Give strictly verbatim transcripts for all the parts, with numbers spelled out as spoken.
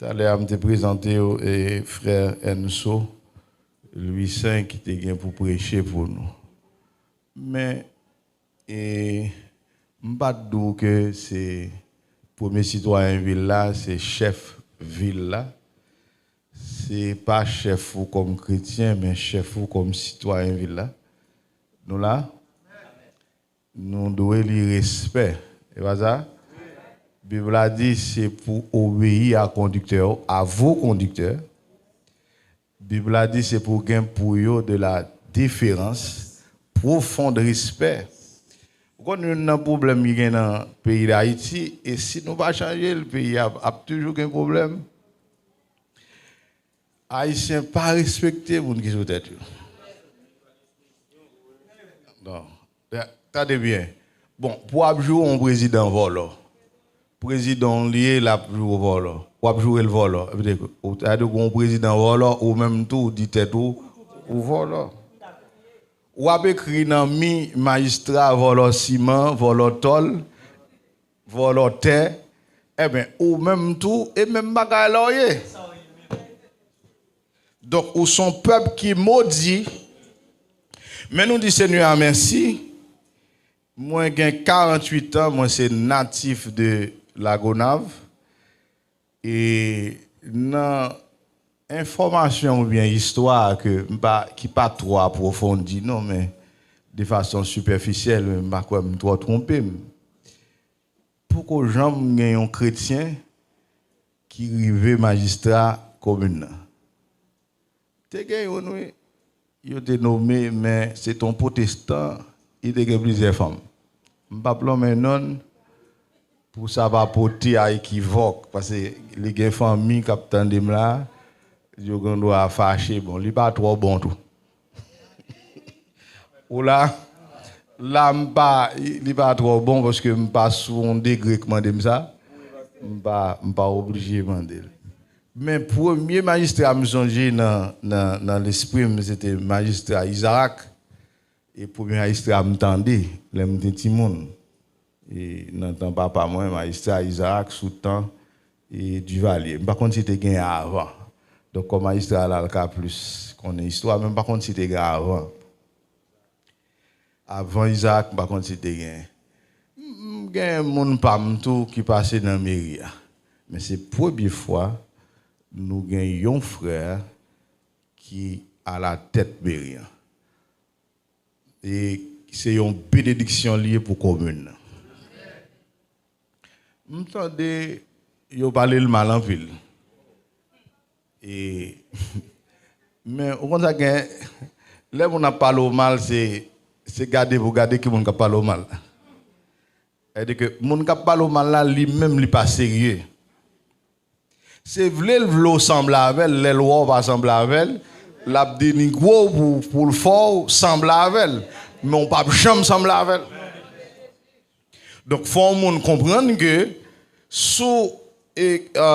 Talè a, m te prezante w, e, frè Enso Louis cinq ki te gen pou preche pou nou. Men, e, m pa t di w ke se premye sitwayen vil la, se chèf vil la. Se pa chèf ou kòm kretyen, men chèf ou kòm sitwayen vil la. Nou la? Nou dwe li respè. E pa sa? Bib la di se pou obeyi a kondiktè yo, à vos conducteurs. Bib la di se pou gen pou yo de la déférence, profond respect. Ou konn youn nan pwoblèm ki gen nan peyi Dayiti, e si nou pa chanje l, peyi a ap toujou gen pwoblèm. Ayisyen pa respekte moun ki sou tèt yo. Non. Tande byen. Bon, pou w ap joure yon prezidan vòlò. Prezidan w li ye, l ap joure w vòlò. W ap joure l vòlò. Sa vle di, ou ta di w yon prezidan vòlò, ou menm tou, ou di tèt ou, ou vòlò. W ap ekri nan mi majistra vòlò siman, vòlò tòl, vòlò tè, ebyen, ou menm tou, e menm bagay la w ye. Donk, ou se yon pèp ki modi. Men nou di Senyè a mèsi. Mwen gen karanntuit an, mwen se natif de Lagonav. E nan enfòmasyon oubyen istwa ke m pa, ki pa twò apwofondi non, men de fason sipèfisyèl, men m pa kwè m twò twonpe m. Poko janm gen yon kretyen ki rive majistra komin nan. Te gen youn, wi. Yo te nome, men se te yon pwotestan, li te gen plizyè fanm. M p ap lonmen non l pou sa pa pote a ekivòk, paske li gen fanmi k ap tande m la, yo gen dwa fache. Bon, li pa twò bon tou. Ou la, la m pa, li pa twò bon paske m pa sou yon degre k mande m sa. M pa, m pa oblije mande l. Men premye majistra m sonje nan, nan, nan lespri m, se te majistra Izarak. E premye majistra m tande lè m te timoun. E nan tan papa mwen, majistra Izarak sou tan, e, Duvalier. M pa konn si te gen avan. Donk, kòm majistra la, l ka plis konnen istwa, men m pa konn si te gen avan. Avan Izarak, m pa konn si te gen. M, m gen moun pa m tou ki pase nan meri a. Men se premye fwa nou gen yon frè ki alatèt meri an. E se yon benediksyon li ye pou komin nan. M tande yo pale l mal anpil. E, men, ou konn sa gen, lè moun ap pale w mal, se, se gade pou gade ki moun k ap pale w mal. Sètadi ke moun k ap pale w mal la, li menm, li pa serye. Se vle l vle w sanble avè l, lè l wè w pa sanble avè l, l ap denigre w pou, pou l fè w sanble avè l. Men w p ap janm sanble avè l. Donk, fò yon moun konprann ke sou, e, e,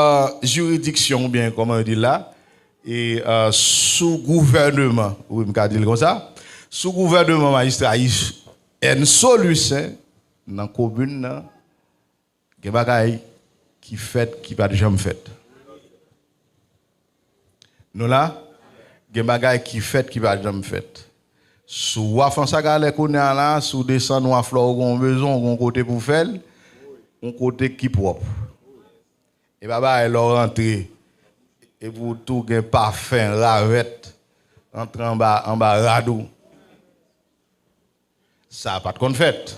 jiridiksyon, oubyen kòman yo di l la, e, e, sou gouvèneman, wi, m ka di l konsa, sou gouvèneman majistra Enso Louis cinq, nan komin nan, gen bagay ki fèt ki pa t janm fèt. Nou la? Gen bagay ki fèt ki pa t janm fèt. Sou waf an sagalè kounye a la, si w desann waf la, ou gen yon bezwen, ou gen yon kote pou fè l, yon kote ki pwòp. E pa bagay lè w rantre, epi w tou gen pafen ravèt rantre anba, anba rad ou. Sa pa t konn fèt.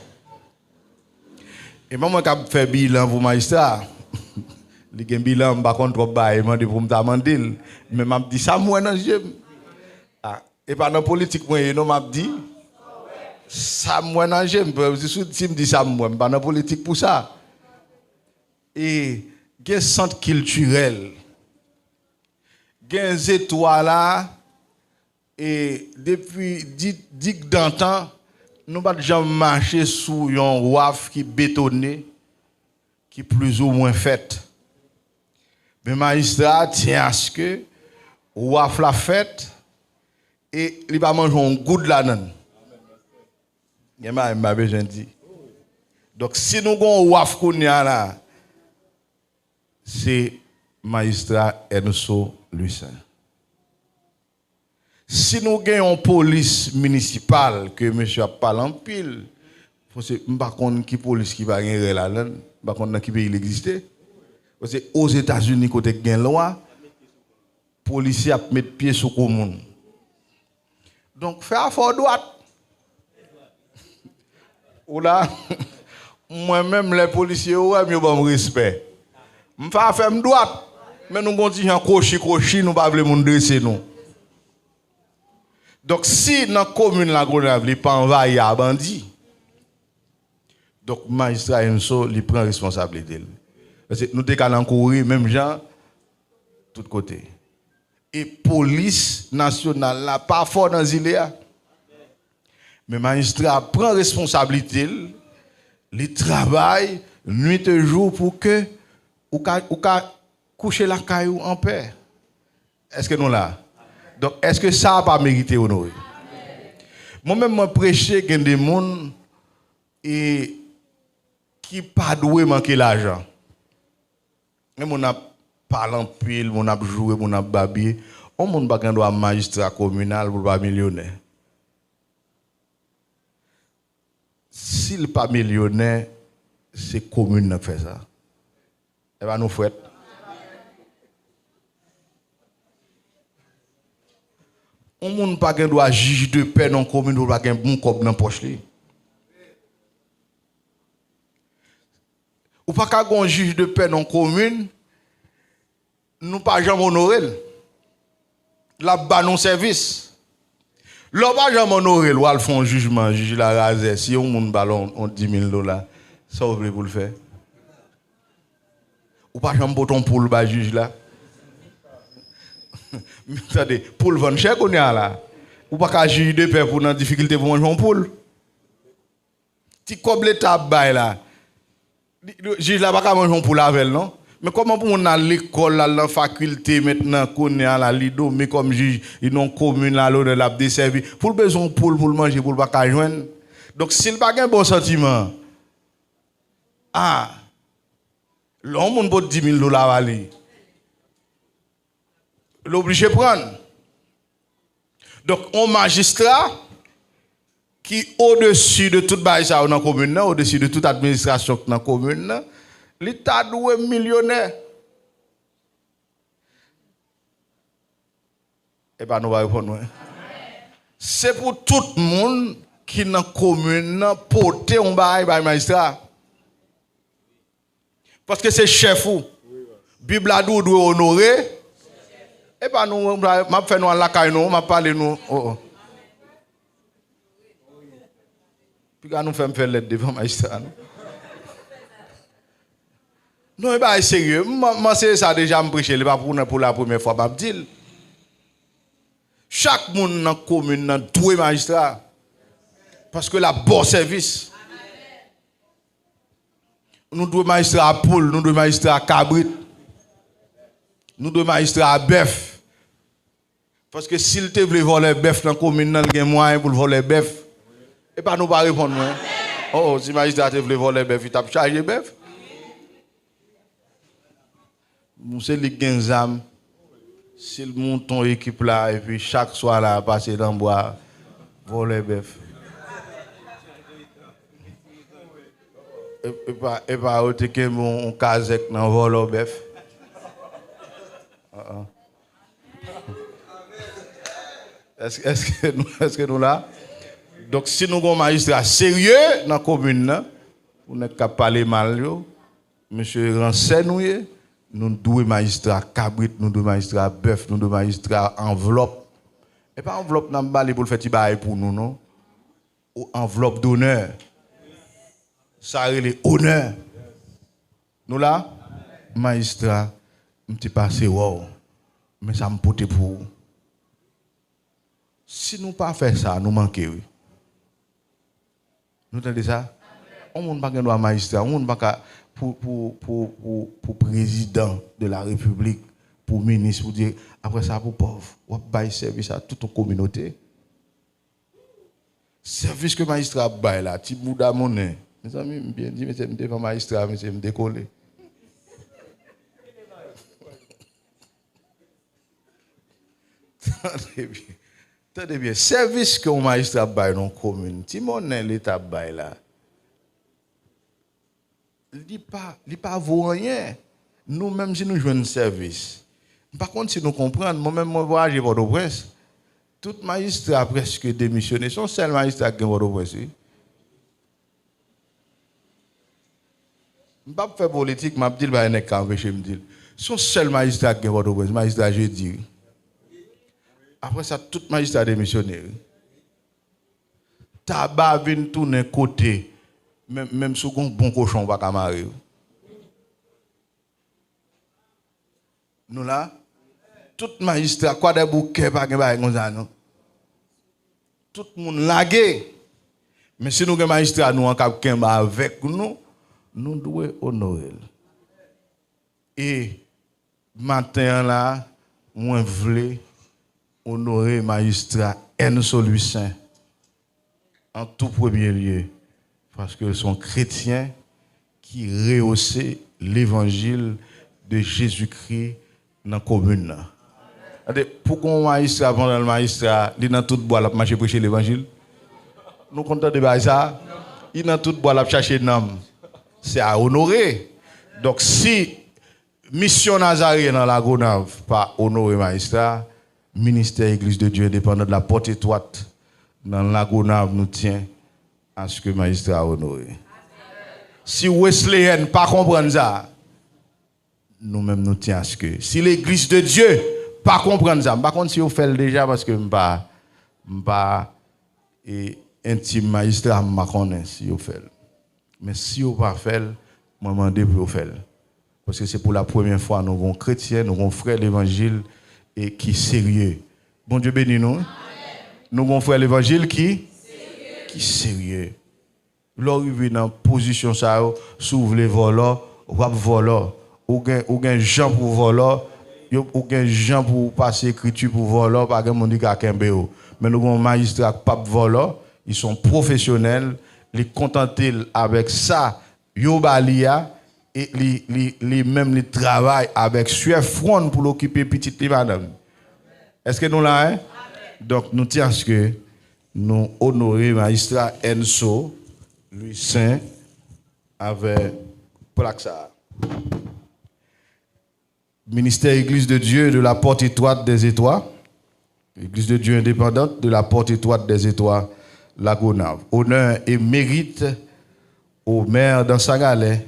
E pa mwen k ap fè bilan pou majistra a. Li gen bilan, m pa konn twòp bagay mande pou m ta mande l. Men m ap di sa m wè nan je m. A, e pa nan politik mwen ye non, m ap di sa m wè nan je m. Si, si m di sa m wè, m pa nan politik pou sa. E gen sant kiltirèl. Gen zetwa la, e depi di, digdantan, nou pa t janm mache sou yon waf ki betone, ki plizoumwen fèt. Men majistra a tyen aske waf la fèt e li pa manje yon goud ladan l. Gen bagay m pa bezwen di. Donk, si nou gen yon waf kounye a la, se Majistra Ernso Louissaint. Si nou gen yon polis minisipal ke mesye ap pale anpil, paske m pa konn ki polis ki pa gen rè ladan l, m pa konn nan ki peyi l egziste. Paske Ozetazini kote k gen lwa, polisye ap met pye sou kou moun. Donk, fè afè w dwat. Ou la, mwen menm, lè polisye yo wè m, yo ban m respè. M fè afè m dwat, men nou gon ti jan kwochi kwochi, nou pa vle moun drese nou. Donk, si nan komin Lagonav, li pa anvayi a bandi, donk, majistra Ernso, li pran responsablite l. Paske nou te ka nan kouri, menm jan, tout kote. E polis nasyonal la pa fò nan zile a. Men majistra a pran responsablite l, li travay nuit et jour pou ke ou ka, ou ka kouche lakay ou anpè. Èske nou la? Donk, èske sa a pa merite onore? Mwen menm, mwen preche, gen de moun e, ki pa dwe manke lajan. Gen moun ap pale anpil, moun ap joure, moun ap babye. Yon moun pa gen dwa majistra kominal pou l pa milyonè. Si l pa milyonè, se komin nan k fè sa. E pa nou fwèt. Yon moun pa gen dwa jij de pè nan komin pou l pa gen bon kòb nan pòch li. Ou pa ka gen yon jij de pè nan komin, nou pa janm onore l. L ap ba nou sèvis. Lè w pa janm onore l, w al fè yon jijman, jij la razè, si yon moun ba l yon, yon dis mil dola, sa w vle pou l fè? Ou pa janm pote yon poul bay jij la? Tande, poul vann chè kounye a la. Ou pa ka jij de pè pou nan difikilte pou manje yon poul. Ti kòb Leta ap bay la, li, li, jij la pa ka manje yon poul avè l, non. Men kòman pou moun al lekòl, al nan fakilte mentnan, kounye a la, li nome kòm jij, li nan yon komin la, lonè l ap desèvi, pou l bezwen yon poul pou l manje, pou l pa ka jwenn? Donk, si l pa gen bon santiman, a, lè yon moun pot dis mil dola ba li, l oblije pran l. Donk, yon majistra ki odesi de tout bagay sa yo nan komin nan, odesi de tout administrasyon k nan komin nan, li ta dwe milyonè. E pa nou pa reponn mwen. Se pou tout moun ki nan komin nan pote yon bagay bay majistra a. Paske se chèf ou. Bib la di w dwe onore. E pa nou, m ap fè nou al lakay nou, m ap pale nou. Oh, oh. Piga nou fè m fè lèt devan majistra, non. Non, e bagay serye. M, m anseye sa deja, m preche, li pa pou, pou la premyè fwa m ap di l. Chak moun nan komin nan dwe majistra. Paske l ap ba w sèvis. Nou dwe majistra a poul, nou dwe majistra a kabrit. Nou dwe majistra a bèf. Paske si l te vle vòlè bèf nan komin nan, l gen mwayen pou l vòlè bèf. E pa nou pa reponn mwen. Oh, oh, si majistra te vle vòlè bèf, li t ap chaje bèf. Nou se li k gen zam. Si l monte yon ekip la, epi chak swa la, pase nan bwa, vòlè bèf. E, e pa, e pa yo te kenbe yon, yon kazèk nan vòlò bèf. Ah, ah. Èske, èske nou, èske nou la? Donk, si nou gen yon majistra serye nan komin nan, pou nèg k ap pale mal yo, mesye ransè nou ye, nou dwe majistra kabrit, nou dwe majistra bèf, nou dwe majistra anvlòp. E pa anvlòp n ap ba li pou l fè ti bagay pou nou, non. Ou anvlòp donè. Sa rele onè. Nou la? Majistra, m te pase wè w, men sa m pote pou ou. Si nou pa fè sa, nou manke, wi. Nou tande sa? Yon moun pa gen dwa majistra, yon moun pa ka pou, pou, pou, pou, pou prezidan de la repiblik, pou minis, pou di, apre sa pou pòv. W ap bay sèvis a tout yon kominote. Sèvis ke majistra ap bay la, ti bouda monnen. Mezanmi, m byen di, mesye, m devan majistra, mesye, m dekole. Tande byen. Tande byen. Sèvis ke yon majistra ap bay nan komin, ti monnen Leta ap bay la, li pa, li pa vo anyen. Nou menm, si nou jwenn sèvis, m pa konn si nou konprann, mwen menm, mwen vwayaje Pòtoprens, tout majistra prèske demisyone. Se yon sèl majistra ki gen Pòtoprens, wi. M p ap fè politik, m ap di l, pa gen nèg ka anpeche m di l. Se yon sèl majistra ki gen Pòtoprens, majistra Jedi, wi. Apre sa, tout majistra demisyone, wi. Taba vin tounen kote, menm, menm si w gen yon bon kochon, ou pa ka mare, wi. Nou la? Tout majistra, Kwadèboukè pa gen bagay konsa, non. Tout moun lage. Men si nou gen majistra nou an k ap kenbe avèk nou, nou dwe onore l. E maten an la, mwen vle onore majistra Ernso Louissaint an tou premye lye, paske l se yon kretyen ki reyose levanjil de Jezikri nan komin nan. Tande, pou gen yon majistra, pandan l majistra, li nan tout bwa, l ap mache preche levanjil. Nou konn tande bagay sa? Li nan tout bwa, l ap chache nanm. Se a onore. Donk, si Misyon Nazaryen nan Lagonav pa onore majistra, ministè Eglise de Dieu Indépendant de la Porte Étroite nan Lagonav, nou tyen aske majistra a onore. Si Wesleyèn pa konprann sa, nou menm nou tyen aske. Si Legliz de Dye pa konprann sa, m pa konn si yo fè l deja, paske m pa, m pa e entim majistra, m pa konnen si yo fè l. Men si yo pa fè l, mwen mande pou yo fè l. Paske se pou la premyè fwa nou gon kretyen, nou gon frè levanjil e ki serye. Bondye beni nou. Nou gon frè levanjil ki, ki serye. Lè w rive nan pozisyon sa yo, si w vle vòlò, w ap vòlò. Ou gen, ou gen jan pou w vòlò, yo, ou gen jan pou w pase ekriti pou w vòlò, pa gen moun ki ka kenbe w. Men nou gen yon majistra k p ap vòlò, li se yon pwofesyonèl, li kontante l avèk sa yo ba li a, e li, li, li menm li travay avèk swè fwonn pou l okipe pitit li, madanm. Èske nou la, en? Donk, nou tyen aske nou onore majistra Ernso Louissaint avèk plak sa a. Ministère Église de Dieu de la Porte Étroite des Étroits, Église de Dieu Indépendante de la Porte Étroite des Étroits, La Gonâve. Honneur et mérite au maire d'Anse à Galets,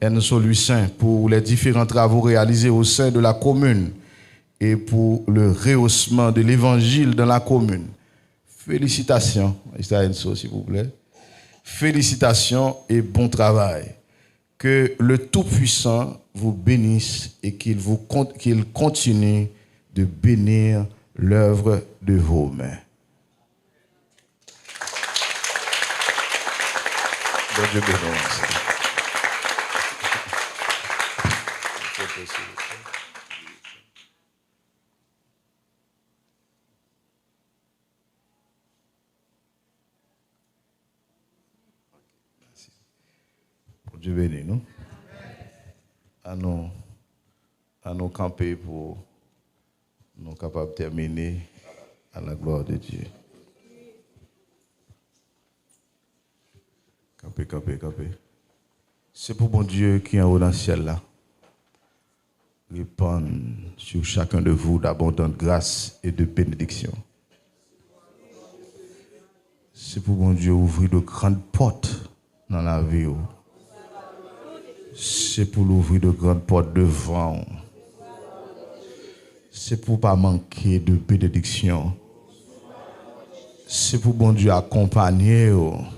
Ernso Louissaint, pour les différents travaux réalisés au sein de la commune et pour le rehaussement de l'évangile dans la commune. Félicitations, Mister Ernso, s'il vous plaît. Félicitations et bon travail. Que le Tout-Puissant vous bénisse et qu'il vous con-, qu'il continue de bénir l'œuvre de vos mains. Bondye beni w, sè. Bondye beni nou. Ann nou, ann nou kanpe pou nou kapab tèmine à la gloire de Dieu. Kanpe, kanpe, kanpe. Se pou Bondye ki anwo nan syèl la répande sur chacun de vous d'abondantes grâces et de bénédictions. Se pou Bondye ouvri de grann pòt nan lavi w. Se pou l ouvri de grann pòt devan w. Se pou w pa manke de benediksyon. Se pou Bondye akonpanye w